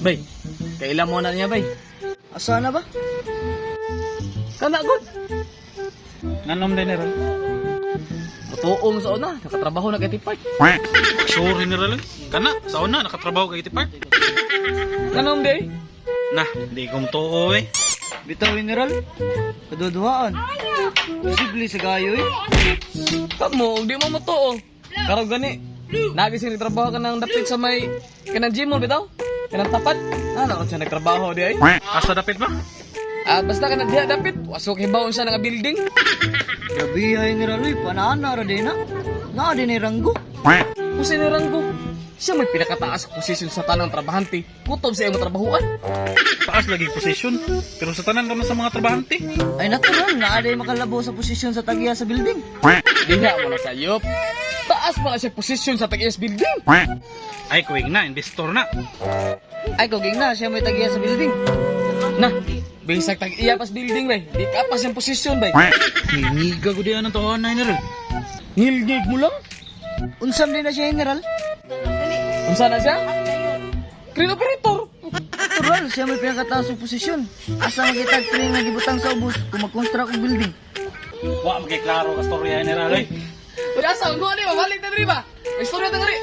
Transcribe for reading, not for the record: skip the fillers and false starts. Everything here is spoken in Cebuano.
Bay, kailan mo na niya, bay? Asa na ba? Kana gud. Nganom din General. Mutuom sa una, nakatrabaho na kay Park. Sure, General, eh. Kana, sa una, nakatrabaho kay Iti Park. Nganom day? Nah, di ko mutuo eh. Bitaw, General. Kaduduhaan. Posible sa gayo eh. Kamo, og di mo mutuo. Karon gani, nagi siya nagtrabaho ka ng dapit sa may kanang gym mall bitaw? Kanang tapat? Ano siya nagtrabaho di ay? Asa dapit ba? Ah, basta ka na diha dapit, wasok hibaon siya nga building. Grabe ay, General, eh. Panaan na ra din na. Naa din ni ranggo. Kung sinirang ko, siya may pinakataas sa posisyon sa tanang trabahante. Kutob sa iyong trabahuan. Taas lagi posisyon. Pero sa tanan naman sa mga trabahante. Ay natural, naa din makalabo sa posisyon sa tagiya sa building. Diha mo na sa yop. Taas pa na siya posisyon sa tag-is building. Ay, kuwing na, investor na. Ay kuging na, siya may tagiya sa building. Na, bisag tag-iya pas building bay. Di ka pa siyang posisyon bay. Ngingiga ko diyan ang tuwan na, General. Ngilgig mo lang. Unsam din na siya, General. Unsa na siya? Crane operator. Natural, siya may pinakataas sa posisyon. Asa makita crane nga gibutang sa ubos kung mag-construct og building. Wa, magkiklaro ka storya, General, eh. Wala sa mo ni mabalik na diri ba? May istorya ta ngari.